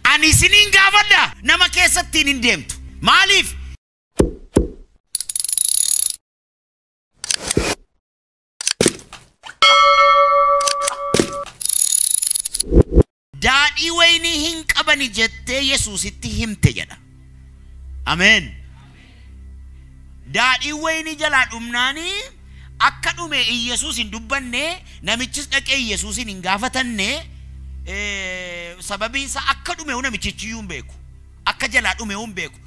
Ani isiniin gaafadha nama keessattiin hin deemtu. Maaliif? Daadhii waynii hin qabani jettee Yesuusitti himte jedha. Ameen. Daadhii waynii jalaa dhumnaanii akka dhume Iyesuus hin dubbanne, namichis dhaqee Iyesuusin hin gaafatanne, sababiin isaa akka dhume namichichi iyyuu hin beeku. Akka jalaa dhume hin beeku.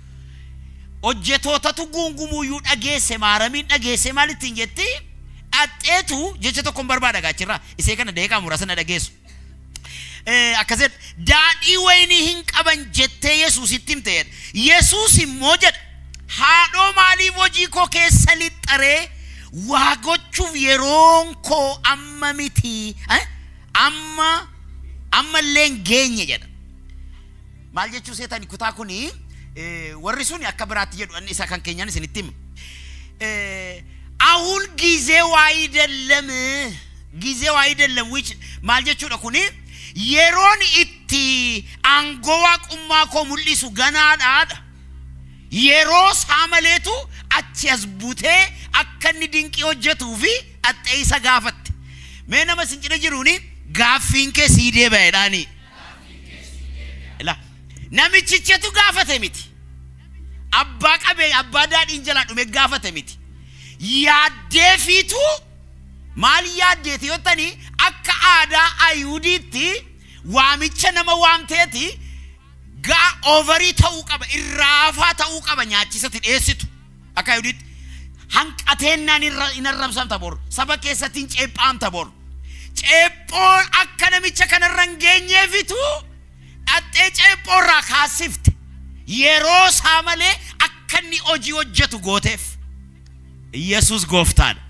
Hojjetootatu guungumuuyyuu dhageesse, maaramiin dhageesse maal ittiin jetti? Dhaxxeetu jecha tokko hin barbaada gaachirraa. Isee kana daqiiqaa muraasa na dhageessu. Akkas jedha, daadhii waynii hin qaban jettee Yesuusitti himte jedha. Yesuus immoo jedha, haadhoo maaliif hojii koo keessa lixxaree waa gochuuf yeroon koo amma miti, ammallee hin geenye jedha. Maal jechuu seetani kutaa kuni, warri suni akka biraatti jedhu, inni isa kan keenyaan isinitti hima. አሁን ጊዜው አይደለም, ጊዜው አይደለም which maal jechuudha kuni yeroon itti aangoo waaqummaa koo mul'isu ganaadhaadha. Yeroo isaa maleetu achi as butee akka inni dinqii hojjetuu fi dhaxxee isa gaafatte. Mee nama isin cina jiruuni gaaffiin kee sii deebi'eedhaani. Namichichatu gaafate miti. Abbaa qabee abbaa daadhiin jalaa dhume gaafate miti. Yaaddee fiitu maal yaaddeeti yoo ta'ani akka aadaa Ayihudiitti waamicha nama waamteeti gaa oovarii ta'uu qaba, irraafaa ta'uu qaba nyaachisatti dhiyeessitu. Akka Ayihudiitti hanqateennaan hin arrabsamta bor, saba keessatti hin ceephaamta bor. Ceephoon akka namicha kanarra hin geenyeefitu dhaxxee ceephoo irraa kaasifte. Yeroo isaa malee akka inni hojii hojjetu gooteef. Yesuus gooftaadha.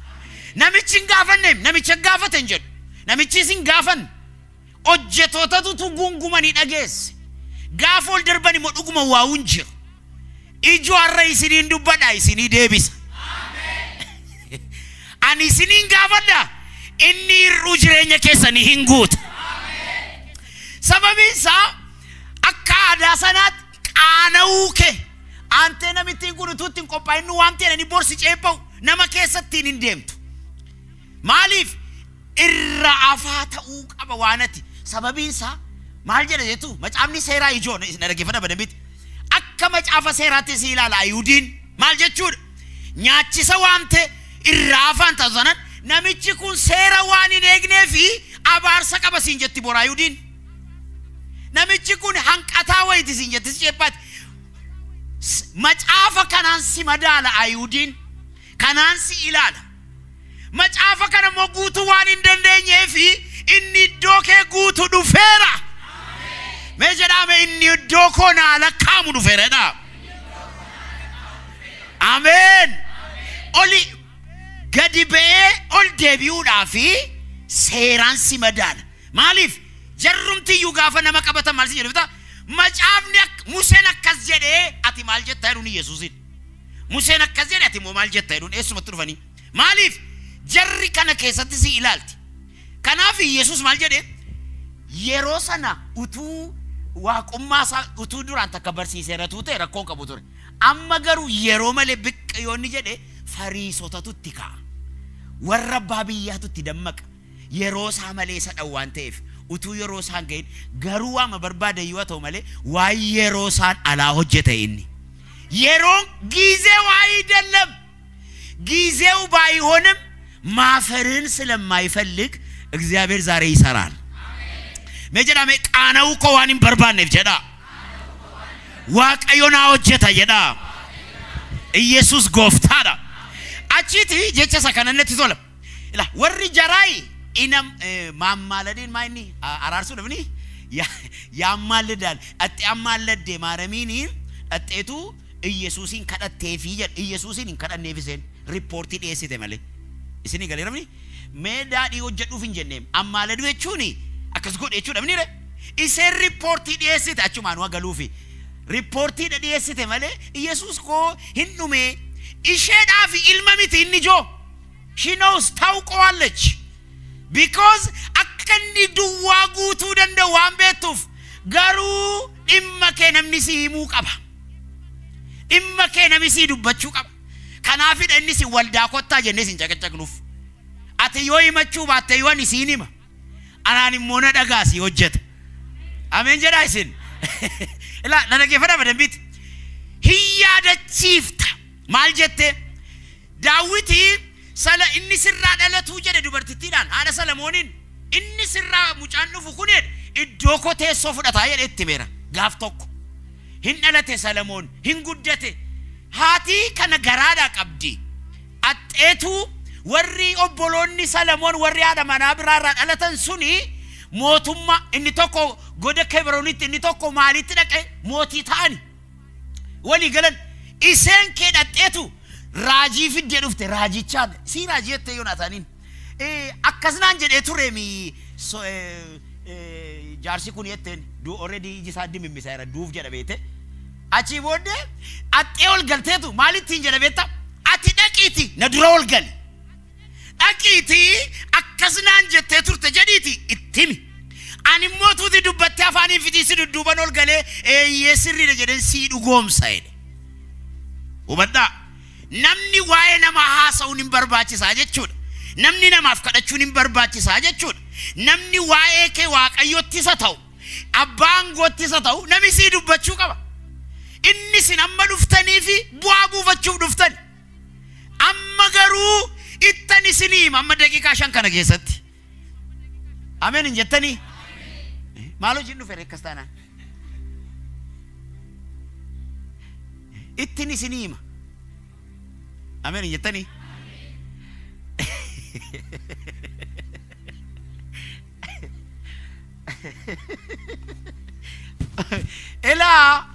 Namichi hin gaafanneem, namicha gaafate hin jedhu. Namichis hin gaafanne. Hojjetootatu gungumanii dhageesse. Gaafa ol darban immoo dhuguma waa'uun jiru. Ijoo har'a isiniin dubbadha, isinii deebisa. Ani isiniin gaafadha, inni hir'uu jireenya keessanii hin guuta. Sababiin isaa akka aadaa sanaatti qaana'uu kee aantee namittiin kun utuu ittiin qophaa'in nu waamtee jedhanii borsi ceepha'u nama keessattiin hin deemtu. Maaliif? Irra afaa ta'uu qaba waan ati. Sababiin isaa maal jedha jettu macaafni seeraa ijoo na dhaggeeffadha badambitti. Akka macaafa seeraatti si ilaala Ayihudiin maal jechuudha? Nyaachisa waamte irra afaan taatu sanan namichi kun seera waan hin eegnee fi abaarsa qaba siin jetti bora Ayihudiin. Namichi kun hanqataa wayiiti siin jetti si ceephaati. Macaafa kanaan si madaala Ayihudiin, kanaan si ilaala. Macaafa kana immoo guutuu waan hin dandeenyee fi inni iddoo kee guutuu dhufeera. Mee jedhame inni iddoo koo naa lakkaa'amu dhufeera jedhaa. Ameen. Oli gadi ba'ee ol deebi'uudhaa fi seeraan si madaala. Maaliif? Jarrumtiyyuu gaafa nama qabatan maal si jedhu bitaa? Macaafni Museen akkas jedhee ati maal jetta jedhuun Yesuusin. Museen akkas jedhe ati immoo maal jetta jedhuun eessumatti dhufanii? Maaliif? Jarri kana keessatti si ilaalti. Kanaaf Yesuus maal jedhee? Yeroo sana utuu waaqummaa isaa utuu duraan takka barsiiseera ta'e rakkoon qabu ture. Amma garuu yeroo malee biqqa yoonni jedhe fariisotatu itti ka'a. Warra abbaa biyyaatu itti dammaqa. Yeroo isaa malee isa dha'u waan ta'eef utuu yeroo isaan gahin garuu waama barbaade yoo ta'u malee waan yeroo isaan alaa hojjete inni. Yeroon ጊዜው አይደለም። ጊዜው ባይሆንም ማፈርን ስለማይፈልግ እግዚአብሔር ዛሬ ይሰራል። Mee jedhame qaana'uu koo waan hin barbaanneef jedha. Waaqayyo naa hojjeta jedha. Iyesuus gooftaadha. Achiiti jecha isa kana natti tola. Ila warri jaraayi inam maammaaladeen maa inni araarsuu dhufni yaammaalladaal dhaxxee ammaalladde maaramiini dhaxxeetu Iyesuusiin kadhatteefi jedha. Iyesuusiin hin kadhanneef isheen riippoortii dhiyeessite malee. Isinii galee namni mee daadhii hojjedhuuf hin jenneem ammaaladuu jechuuni akkas godhe jechuudha mini re. Isheen riippoortii dhiyeessite achumaan waa galuufi. Riippoortii dhiyeessite malee Iyesuus koo hin dhume isheedhaaf ilma miti inni ijoo. She knows ታውቀዋለች. Because akka inni duwwaa guutuu danda'u waan beektuuf garuu dhimma kee namni si himuu qaba. Dhimma kee namni si dubbachuu qaba. Kanaafidha inni si waldaa kottaa jennee sin caqacaqnuuf. Ati yoo himachuu baatte yoo ani siin hima. Anaan immoo na dhagaa si hojjeta. Ameen jedhaa isin. Ilaa na dhaggeeffadhaa badambiitti. Hin yaadachiifta. Maal jette? Daawiti sala inni sirraa dhalatuu jedhe dubartittiidhaan haadha Salamooniin inni sirraa mucaan dhufu kun jedhe iddoo koo teessoo fudhataa jedhe itti himeera gaaf tokko. Hin dhalate Salamoon, hin guddate. Haati kana garaadhaa qabdi. Axxeetu warri obboloonni Salamoon warri haadha manaa biraarraa dhalatan suni mootummaa inni tokko goda Kebroonitti inni tokko maalitti dhaqe mootii ta'ani. Walii galan iseen kee dhaqxeetu raajii fiddee dhufte raajichaan sii raajii jettee Yoonaataaniin. Akkasnaan jedhee ture mi jaarsi kun jetteen du already iji isaa dimimmisaa duuf jedha beete. Achii booddee axxee ol galteetu maalittiin jedha beektaa? Ati dhaqiiti na dura ol gali. Dhaqiiti akkasnaan jettee turte jedhiiti itti himi. Ani immoo tuuti dubbattee afaaniin fitiisi dudduuban ol galee eeyyee sirriidha jedheen sii dhugoomsa jedhe. Hubadhaa. Namni waa'ee namaa haasa'uun hin barbaachisaa jechuudha. Namni namaaf kadhachuun hin barbaachisaa jechuudha. Namni waa'ee kee Waaqayyotti isa ta'u, abbaa aangootti isa ta'u, namni sii dubbachuu qaba. Inni isin amma dhuftanii fi bu'aa buufachuuf dhuftan. Amma garuu ittan isinii hima amma daqiiqaa 5 kana keessatti. Ameen hin jettanii? Maal hojiin dhufe akkas taanaan? Ittin isinii hima. Ameen hin jettanii? Elaa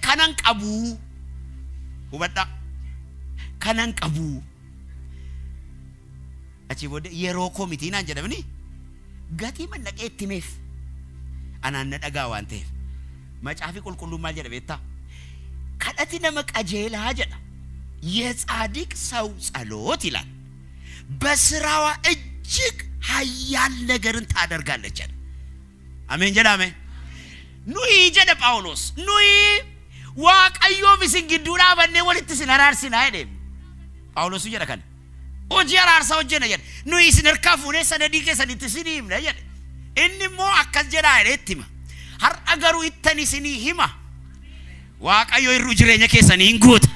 kanan qabuu hubadhaa kanan qabuu achii booddee yeroo koo mitii naan jedhamni gatii mannaqee itti himeef anaan na dhagaa waan ta'eef macaafi qulqulluun maal jedha beektaa? Kadhati nama qajeelaa jedha. የጻድቅ ሰው ጸሎት ይላል በስራዋ እጅግ ኃያል ነገርን ታደርጋለች አለ። አሜን jedha አሜን። Nuyi jedha Phaawulos nuyi Waaqayyoof isin gidduu dhaabannee walitti isin araarsinaa jedhe. Phaawulosu jedha kana. Hojii araarsaa hojjenna jedhe. Nuyi isin harkaa fuunee sanadii keessanitti isin himna jedhe. Inni immoo akkas jedhaa jedhee itti hima. Har'a garuu ittan isinii hima. Waaqayyo irru jireenya keessanii hin guuta.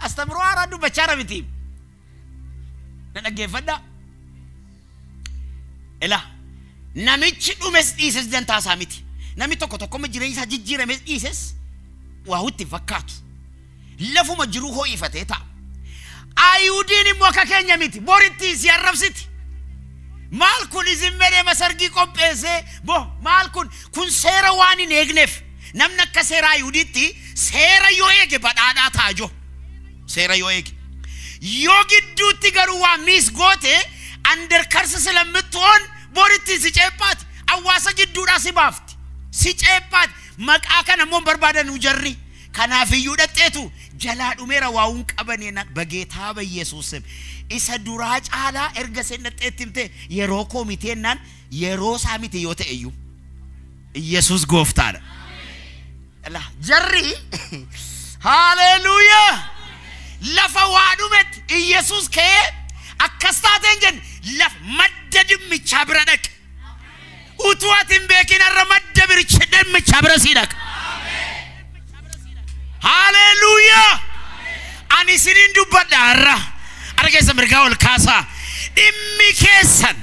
Astamroo haaraa dubbachaa jira miti. Na dhaggeeffadhaa. Ilaa namichi dhumes dhiises dantaa isaa miti. Namni tokko tokko jireenya isaa jijjiirames dhiises waa itti fakkaatu. Lafuma jiru ho'ifatee ta'a. Ayihudiin immoo akka keenya miti. Borittiin si arrabsiti. Maal kun isin medhee masargii qopheessee bo maal kun seera waan hin eegneef namni akka seera Ayihudiitti seera yoo eege badhaadhaa ta'a joo. Seera yoo eege. Yoo gidduutti garuu waa miis goote undercurse ስለምትሆን borittiin si ceephaati. Hawaasa gidduudhaa si baafti. Si ceephaati. Maqaa kana immoo barbaadan jarri. Kanaafiyyuu dhaqxeetu jalaa dhumeera waa hin qabane በጌታ በኢየሱስ ስም isa duraa caalaa erga seen dhaqxeetti himte yeroo koo miti jennaan yeroo isaa miti yoo ta'e iyyuu Iyesuus gooftaadha. Jarri haleluuyaa lafa waa dhumetti Iyesuus ka'ee akkas taateen jenne lafa madda dhimmichaa bira dhaqe. Utuu ati hin beekin har'a madda dhimmichaa bira sii dhaqa. Haleluuyaa! Ani isiniin dubbadha har'a. Harka keessa mirgaa ol kaasaa. Dhimmi keessan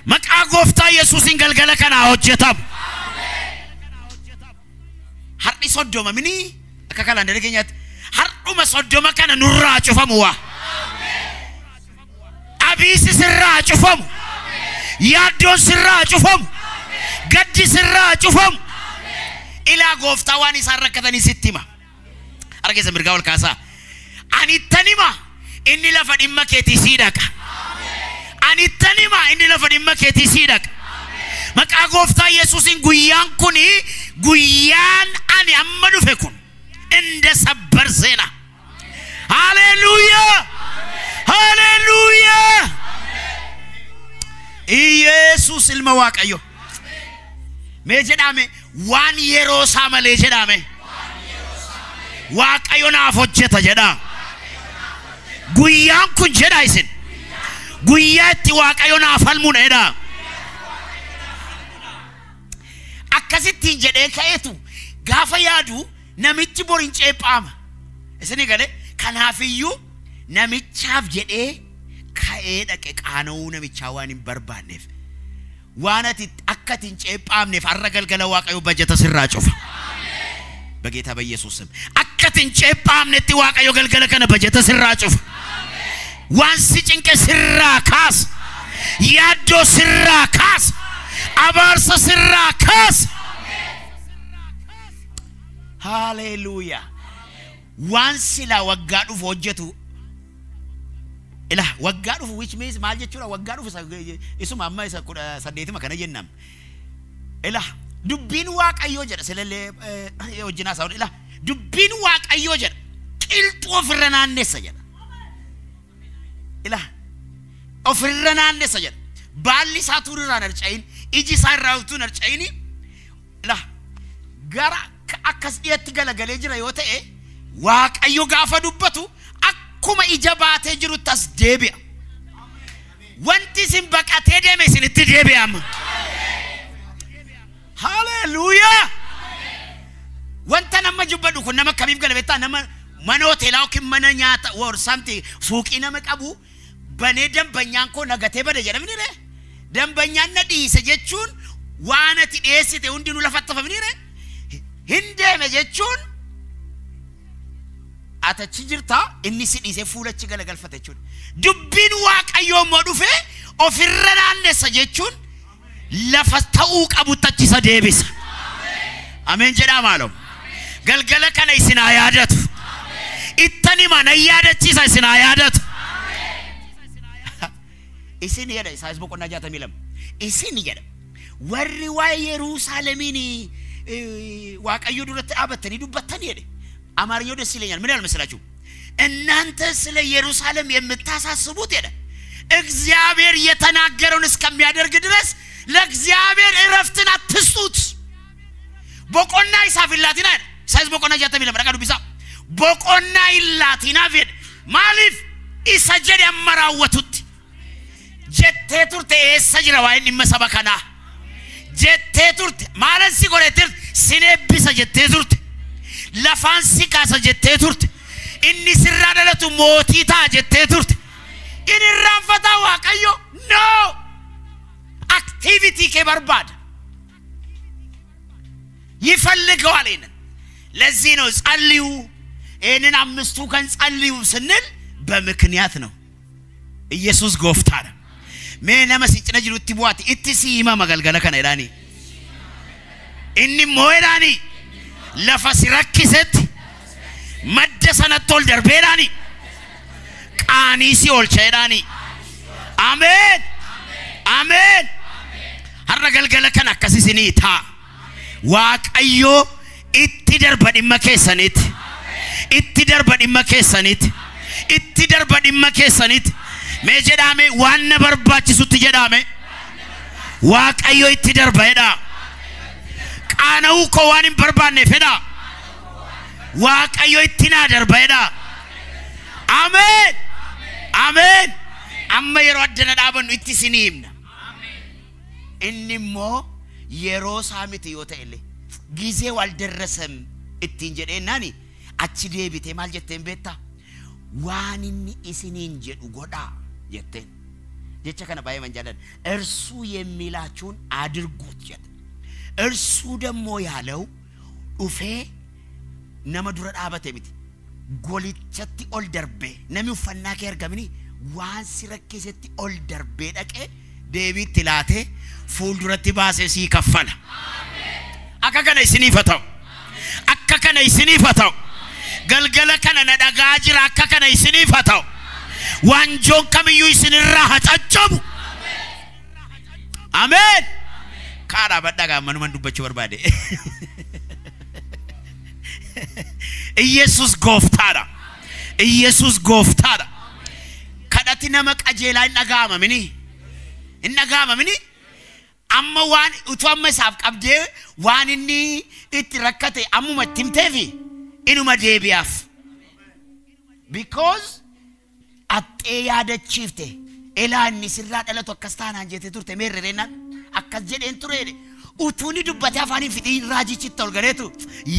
maqaa gooftaa Yesuusiin galgala kanaa hojjetamu. Har'i 30 minii akka kalaandarii keenyaatti har'uma 30 kana nurraa cufamu waa. Abiisi sirraa cufamu. Yaaddoon sirraa cufamu. Gaddi sirraa cufamu. Ilaa gooftaa waan isaan rakkatanii sitti hima. Harka keessa mirgaa ol kaasaa. Ani ittan hima inni lafa dhimma keetii sii dhaqa. Ani ittan hima inni lafa dhimma keetii sii dhaqa. Maqaa gooftaa Yesuusiin guyyaan kuni guyyaan ani amma dhufe kun inda sabbar seenaa. Haleluuyaa! Haleluuyaa! Iyeesuus ilma Waaqayyo. Mee jedhame waan yeroo isaa malee jedhame Waaqayyo naaf hojjeta jedha. Guyyaan kun jedha isin guyyaa itti Waaqayyo naaf falmuudha jedha. Akkasittiin jedhee ka'eetu gaafa yaadu namichi bor hin ceephaama. Isinii galee kanaafiyyuu namichaaf jedhee ka'ee dhaqe qaana'uu namichaa waan hin barbaanneef. Waan ati akka ati hin ceephaamneef har'a galgala Waaqayyo bajata sirraa cufa. በጌታ በኢየሱስ ስም akka ati hin ceephaamnetti Waaqayyo galgala kana bajata sirraa cufa. Waan si cinqe sirraa kaasa. Yaaddoo sirraa kaasa. Abaarsa sirraa kaasa. Haleluuyaa. Waan silaa waggaa dhufu hojjetu ila waggaa dhufu which means maal jechuudha waggaa dhufu isuma amma isa 18 kana jennam. Ila dubbiin Waaqayyoo jedha silallee wajjinaa isaa ila dubbiin Waaqayyoo jedha qilxuu ofirra naannessa jedha. Ila ofirra naannessa jedha. Baalli isaa tuurirraa hin harca'in, iji isaa irraa utuu hin harca'in ila gara akkas dhiyeetti galagalee jira yoo ta'e Waaqayyo gaafa dubbatu akkuma ija baatee jirutti as deebi'a. Wanti isin baqatee deeme isinitti deebi'a amma. Haleluuyaa! Wanta nama jubbadhu kun nama akkamiif gala beektaa? Nama mana hoteelaa yookiin mana nyaata or something suuqii nama qabu banee dambanyaan koo nagatee bade jedhamni ree? Dambanyaan na dhiise jechuun waan ati dhiyeessite hundinuu lafatti hafamni ree? Hin deeme jechuun ati achi jirtaa inni si dhiisee fuulachi galagalfate jechuudha. Dubbiin Waaqayyoo immoo dhufee ofirra naannessa jechuun lafa ta'uu qabutti achi isa deebisa. Ameen jedhaa maaloo. Galgala kana isin haa yaadatu. Ittan hima nan yaadachiisa isin haa yaadatu. Isin jedha Isaayyaas boqonnaa 62. Isin jedha warri waa'ee Yerusaalemiin Waaqayyo duratti dhaabattanii dubbattan jedhe. አማርኛው ደስ ይለኛል። ምን ያህል መሰላችሁ? እናንተ ስለ ኢየሩሳሌም የምታሳስቡት ሄደ እግዚአብሔር የተናገረውን እስከሚያደርግ ድረስ ለእግዚአብሔር እረፍትን አትስጡት። boqonnaa isaaf hin laatinaa jedha. Isaayyaas boqonnaa 62 dhaqaa dubbisaa. Boqonnaa hin laatinaaf jedhe. Maaliif isa jedhe amma raawwatutti jettee turte eessa jira waa'een dhimma saba kanaa jettee turte maalan si godhe turte sin eebbisa jettee turte lafaan si kaasa jettee turte inni sirraa dhalatu mootii ta'a jettee turte inni irraanfataa Waaqayyo no activity kee barbaada ይፈልገዋል። ይሄንን ለዚህ ነው ጸልዩ፣ ይሄንን 5 ቀን ጸልዩ ስንል በምክንያት ነው። ኢየሱስ gooftaadha. Mee nama si cina jirutti bu'aati itti si hima galgala kana jedhaani. Inni immoo jedhaani lafa si rakkisetti madda sanatti ol darbee jedhaani qaanii si oolcha jedhaani. Ameen. Ameen. Har'a galgala kana akkas isinii ta'a. Waaqayyo itti darba dhimma keessanitti. Itti darba dhimma keessanitti. Itti darba dhimma keessanitti. Mee jedhame waan na barbaachisutti jedhame Waaqayyo itti darba jedha. Qaana'uu koo waan hin barbaanneef jedha. Waaqayyo itti naa darba jedha. Ameen. Ameen. Amma yeroo addana dhaabannu itti isinii himna. Inni immoo yeroo isaa miti yoo ta'e illee ጊዜው አልደረሰም ittiin jedheennaani achi deebitee maal jetteen beektaa? Waan inni isiniin jedhu godhaa jetteen. Jecha kana baay'ee man jaalladha. እርሱ የሚላችሁን አድርጉት jedha. እርሱ ደግሞ ያለው dhufee nama dura dhaabate miti. Golichatti ol darbee namni uffannaa kee argamini waan si rakkisetti ol darbee dhaqee deebiitti laatee fuulduratti baasee sii kaffala. Akka kana isiniif haa ta'u. Akka kana isiniif haa ta'u. Galgala kana na dhagaa jira akka kana isiniif haa ta'u. Waanjoon kamiyyuu isinirraa haa caccabu. Ameen. Kaadhaa badhaa manuman dubbachuu barbaade. Iyesus gooftaadha. Iyesus gooftaadha. Kadhati nama qajeelaa hin dhaga'ama mini. Hin dhaga'ama mini? Amma waan utuu amma isaaf qabdee waan inni itti rakkate ammuma itti himteefi inuma deebi'aaf. Because axxee yaadachiifte elaa inni sirraa dhalatu akkas taanaan jettee turte meerrereennaan akkas jedheen ture jedhe. Utuu inni dubbatee afaan hin fixiin raajichitti ol galeetu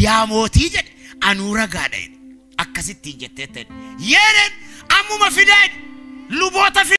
yaa mootii jedhe anuu ragaadha jedhe. Akkasittiin jettee ta'e. Yeedheen ammuma fidaa jedhe luboota fidaa.